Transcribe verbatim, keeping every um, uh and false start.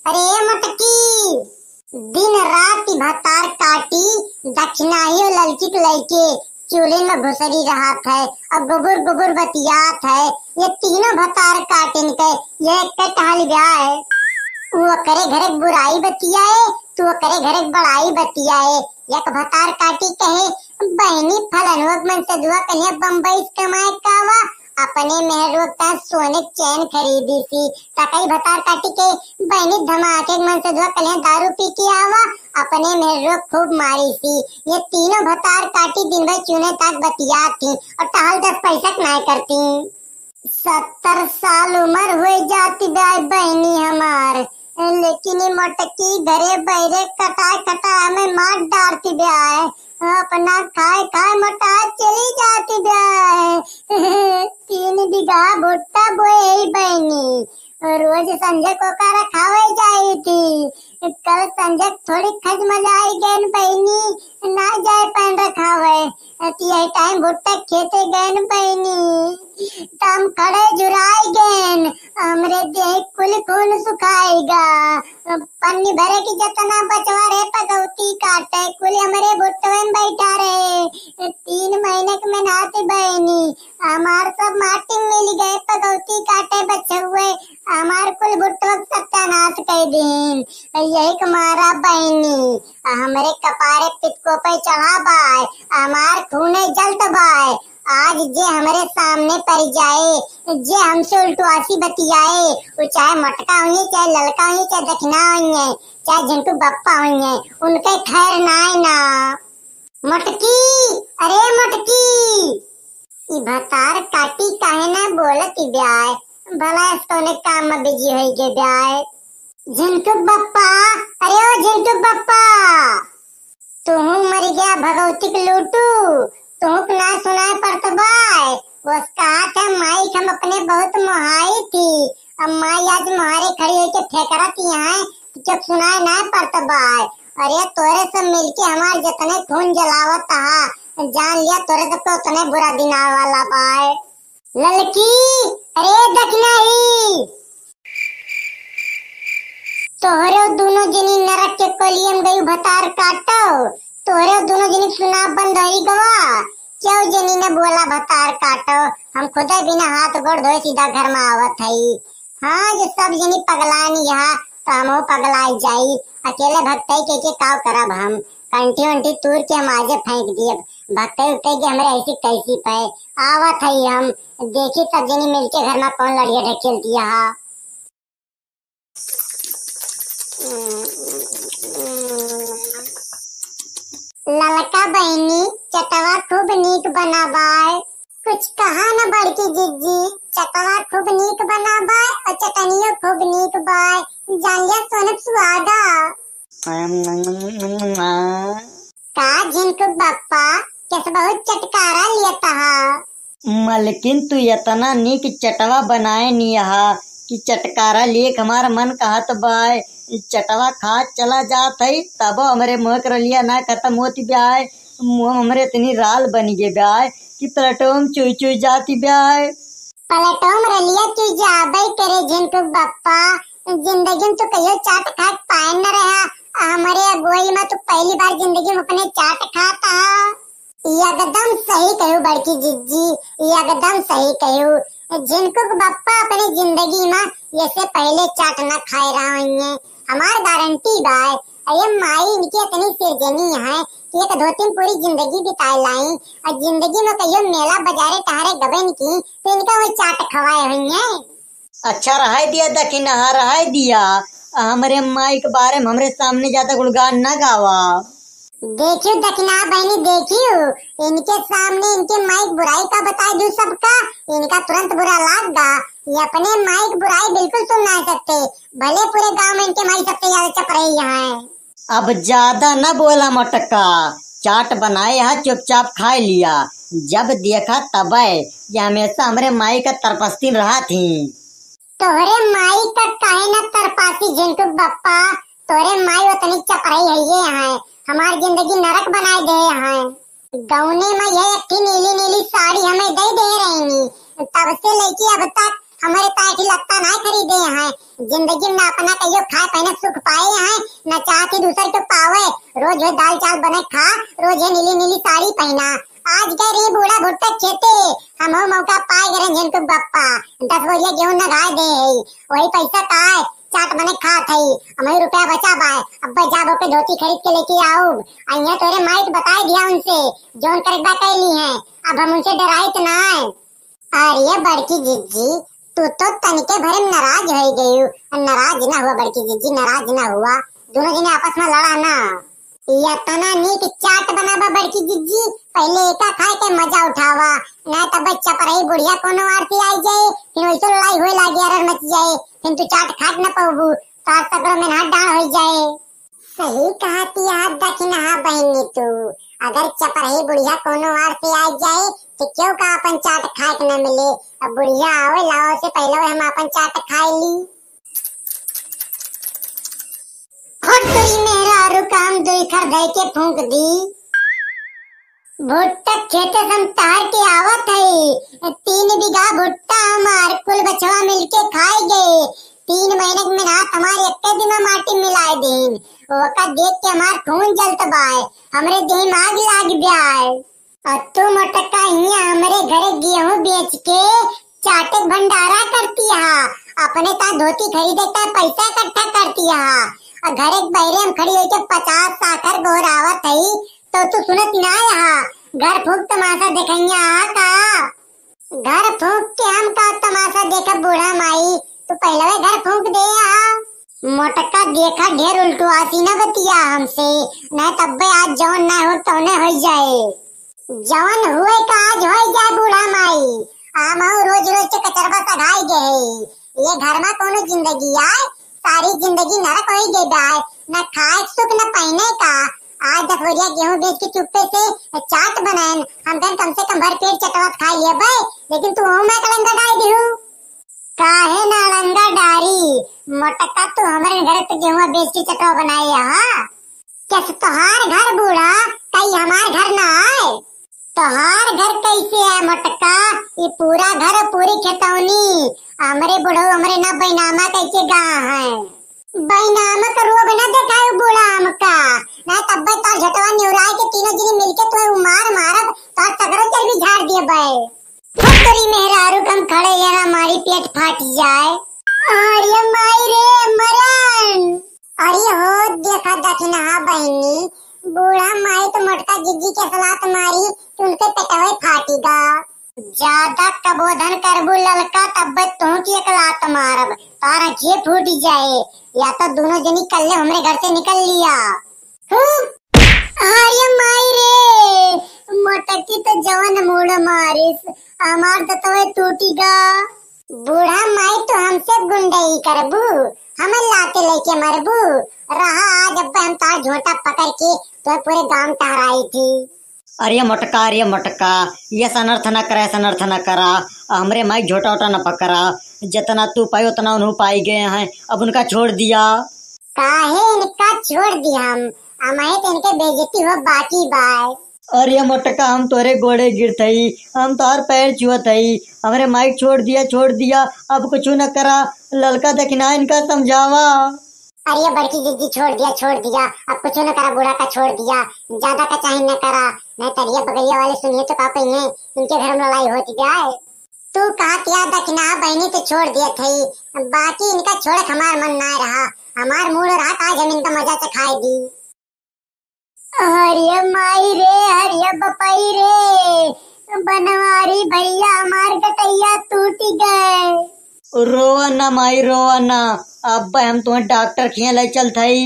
अरे मोटकी, दिन रात भतार काटी, दखिनाही ललकी के लइके चूल्हे में घुसरी रहत है और गुबुर गुबुर बतियात है। ये तीनों भतार काटिन के ये एक टहल गया है। वो करे घरे बुराई बतियाए, तू ओकरे घरे बड़ाई बतियाए। एक भतार काटी कहे, "बहिनी फलनवा के मन से दुआ कन्या बम्बई से कमाए कावा, अपने मेहरुआ का सोने के चैन खरीदी सी।" तकई भतार काटी के, "बहिनी धमाके के मन से दुआ कन्या दारू पी के आवा, अपने मेहरुआ खूब मारी सी।" ये तीनों भतार काटी दिन भर चूने तक बतियात थी और टहल दस पैसा के नाय करती। सत्तर साल उमर होइ जाती ब्याय बहिनी हमार, लेकिन ई मोटकी घरे बैरे कटाए कटाए हमें मार डारती ब्याय। अपना खाए खाए मोटा चली जाती ब्याय। तीन बीघा भुट्टा बोए ही बहिनी, रोज संझक ओका रखावे जाई थी। कल संझक थोड़ी खजमजाई गैन बहिनी, ना जाए पाएन रखावे। अति यही टाइम भुट्टा खेते गैन बहिनी, त हम खड़े झुराई गैन, हमरे देह कुल खून सुखाएगा। पन्नी भरे की जतना बचवा रहे पगौती काटे, कुल हमरे भुट्टवे में बैठा रहे। तीन महीने के मेहनत बहिनी, हमार सब माटी में मिल गए, पगौती काटे बचुए, हमार कुल भुट्टवा के सत्यानाश कर दीन। यही के मारा बहिनी, हमरे कपारे पितको पे चढ़ा बाय, हमार खूने जलत बाय। आज जे हमरे सामने पड़ जाए, जे हमसे उल्टवासी बतियाए, वो चाहे मोटका होइए, चाहे ललका होइए, चाहे दखिना होइए, चाहे झिंटू बप्पा होइए, उनके खैर नाय ना। मोटकी, अरे मोटकी, ई भतार काटी काहे ना बोलत ई ब्याय? भला इस कौने काम में बिजी होई गे ब्याय? झिंटू बप्पा, अरे ओ झिंटू बप्पा, तुहू मर गया भगवती के लूटू, तुहू के ना सुनाए पड़त बाय। उसका हाथ है माई के हम अपने बहुत मोहाई थी, अब माई आज मोहारे खड़ी होके फेंकरत यहाँ है, तो जब सुनाए ना पड़त बाय। अरे तोरे सब मिलके हमार जितने खून जलावत हा, जान लिया तोरे सबके उतने बुरा दिन आवे वाला बाय। ललकी, अरे दखिनाही, तोहरे दोनों जनी नरक के कोलियम गई भतार काटो, तोहरे दोनों जनी सुना बंद होई गवा, क्यों जनी ने बोला भतार काटो, हम खुदे बिना हाथ गोड़ धोए सीधा घर में आवत हई। हाँ, जो सब जनी पगलानी यहाँ, तो हमहू पगलाई जाई। अकेले भक्तई के, के काव करब हम? कंठी उंठी तूर के हम आजे फेंक दियब। भक्तई उक्तई के हमरे ऐसी कैसी पे आवत हई हम। देखी सब जनी मिलके घर में कौन लड़िया ढकेल दिया हा। ललका बहिनी, चटवा खूब नीक बना बाय। कुछ कहा न बड़की जिज्जी, चटवा खूब नीक बना बाय और चटनियो खूब नीक बाय। जान लिया सोनक सुहागा। का झिनकुक बप्पा, केस बहुत चटकारा लियत हा। मलकिन, तू इतना नीक चटवा बनाए नियहा कि चटकारा लेक हमार मन कहत बाय। ई चटवा खात चला जात हई, तबो हमरे मुँह के रलिया ना खत्म होती ब्याय। मुँह हमरे इतनी राल बनी गे ब्याय कि प्लेटो में चुई चुई जाती ब्याय। प्लेटो में रलिया चुई जाबे करे झिनकुक बप्पा, जिंदगी में तू कहियो चाट खात पाए न रहा, आ हमरे अगुवाई में तू पहली बार जिंदगी में अपने चाट खाता। एकदम सही कहू बड़की जिज्जी, एकदम सही कहू। झिनकुक बप्पा अपने जिंदगी में ये से पहले चाट न खाए रहा होइए। हमार गारंटी बाय। अरे माई, इनकी इतनी सिरजनी है कि एक धोती में पूरी जिंदगी बिताए लाई, और जिंदगी में कहियो मेला बाजारे टहरे गबे न की, तो इनका वो चाट खवाए होइए। अच्छा, रहाई दिया दखिनहा, रहाई दिया। आ हमरे माई के बारे में हमरे सामने ज्यादा गुणगान ना गावा। देखियो दखिनहा बहिनी, देखियो, इनके सामने इनके माई के बुराई का बताए दू सबका, इनका तुरंत बुरा लाग गा। ये अपने माई के बुराई बिल्कुल सुन ना सकते, भले पूरे गांव में इनके माई सबसे ज्यादा चपरई है। अब ज्यादा न बोला मोटका, चाट बनाए हा, चुपचाप खाए लिया। जब देखा तबे ये हमेशा हमरे माई का तरपस्ती रहा थी। तोहरे माई का काहे न तरपासी झिनकुक बप्पा, तोहरे माई उतनी चपरई है ये है, हमार जिंदगी नरक बनाए दे है। गौने में ये एक ठे नीली नीली साड़ी हमें दे दे रही, तब से लेके अब तक हमरे ताई के लत्ता नाहीं खरीदे हैं। जिंदगी में ना अपना कहियो खाए पहने सुख पाए हैं, ना चाहती दूसर के पावे। रोज है दाल चावल बने खा, रोज है नीली नीली साड़ी पहना। आज गए रे बूढ़ा भुट्टा खेते, हमहू मौका पाए गए रहे झिनकू बप्पा, दस बोरिया गेहूं नगाए दे है, वही पैसा का है, चाट बने खात है, हमही रुपया बचा बाय। अब जाबो के धोती खरीद के लेके आऊब। अइया तोरे माई के बताए दिया उनसे, जौन करे बा कैली हैं, अब हम उनसे डराइत ना है। अरे बड़की जिज्जी, तू तो तनिके भरे में नाराज हो गयू। नाराज ना हुआ बड़की जिज्जी, नाराज ना हुआ। दोनों जने आपस में लड़ा ना। इतना नीक चाट बनाबा बड़की जिज्जी, पहले एका खाए के मजा उठावा, ना तब चपरही बुढ़िया कोनो आर से आई जाए, फिर वैसे लड़ाई होए लागे, अरर मच जाए, फिर तू चाट खाट न पाबू, तार तकरो में ना डांड हो जाए। सही कहती है दखिनहा बहिनी तू, अगर चपरही बुढ़िया कोनो आर से आ जाए तो क्यों का अपन चाट खाए के न मिले। अब बुढ़िया आवे लाओ से पहले हम अपन चाट खाए ली। फट तोरी मेहरारू काम दुई खर धै के फूंक दी। भुट्टा खेते से हम तार के आवत हई। तीन बीघा भुट्टा हमार कुल बछवा मिलके खाए गए। तीन महीने के मेहनत हमार एक्के दिन में माटी मिलाए दीन। ओका देख के हमार खून जलत बाय, हमरे देह में आग लाग जाए। और तू मोटका हियां हमरे घरे गेहूं बेच के चाटे के भंडारा करती हा, अपने ता धोती खरीदे का पैसा इकट्ठा करती हा, और घरे के बहरे हम खड़ी होके पचास साखर गोहरावत हई, तो तू सुनत ना हा। घर फूंक तमाशा देखैया हा का? घर फूंक के हम का तमाशा देखब बूढ़ा माई, तू पहलवे घर फूंक दे हा। मोटका देखा ढेर उल्टवासी न बतिया हमसे, नहीं तब्बे आज जौन ना हो तौने हो जाए। जवन हुए का आज होई जाए बूढ़ा माई, हमहू रोज रोज के कचरवा सधाई गए। ये घर में कोनो जिंदगी आए, सारी जिंदगी नरक होई गई बाय, न खाए सुख न पहने का। आज दस बोरिया गेहूं बेच के चुप्पे से चाट बनाएन, हम कहेन कम से कम भर पेट चटवा त खा लिए बे, लेकिन तू ओहू में कलंगा डाल दिहू। काहे ना लंगा डारी, मोटका तू हमरे घर पे गेहुआ बेच के चटवा बनाए हा? कैसे तोहार घर बूढ़ा, कई हमार घर ना आए? तोहार घर कैसे है मोटका? ये पूरा घर, पूरी खेतौनी हमरे बुढ़ऊ हमरे ना बैनामा कैसे गा है। बैनामा का रोग ना देखाए बूढ़ा हमका, ना तब्बे तोर झटवा निउराए के तीनों जनी मिलके तुम्हें उमार मारब, तोर सगरो चर्बी झाड़ दिए बे। फुकरी मेहरारू कम खड़े जना मारी पेट फाट जाए। अरे माई रे मरन। अरे हो देखा दखिनहा बहिनी, बूढ़ा माई तो मोटका जिज्जी के सलात मारी कि उनके पेटवे फाटी गा। ज्यादा कबोधन करबू ललका तब्बे तोहू की एक लात मारब, तारा जे फूट जाए, या तो दोनों जनी कल्ले हमरे घर से निकल लिया। हम्म। अरे माई रे, मोटकी तो जवन मूड़ मारिस, हमार तो तवे टूटी गा। बूढ़ा माई तो हमसे गुंडई करबू, हमें लाते लेके मरबू। रहा आज अब हम तार झोंटा पकड़ के तो पूरे गांव टहराई थी। अरे मोटका, अरे मोटका, ये अनर्थ न करा, ये अनर्थ न करा, हमरे माई झोंटा ओटा न पकड़ा, जितना तू पाई उतना उन्हों पाई गए हैं, अब उनका छोड़ दिया। काहे इनका छोड़ दिया हम? हमारे तो इनके बेइज्जती हो बाकी बाय। अरे मोटका, हम तोरे गोड़े गिरत हई, हम तोहर पैर छुअत हई, हमरे माई छोड़ दिया, छोड़ दिया, अब कुछ न करा, ललका दखिना इनका समझावा। अरे बड़की जिज्जी छोड़ दिया, छोड़ दिया, अब कुछ न करा, बूढ़ा का छोड़ दिया, ज्यादा का चाहे न करा, नहीं तो ये बगलिया वाले सुनिए तो का कहिए, इनके घर में लड़ाई होती जाए। तू कहा क्या दखिना बहिनी तो छोड़ दिया थई, बाकी इनका छोड़े हमार मन ना रहा, हमार मूड रहा आज हम इनका मजा से खाए दी। हरिया माई रे, हरिया बपाई रे, बनवारी भैया हमार गटैया टूटी गए। रोवा ना माई, रोवा ना, अब हम तुम्हें डॉक्टर खिया ले चलत हई।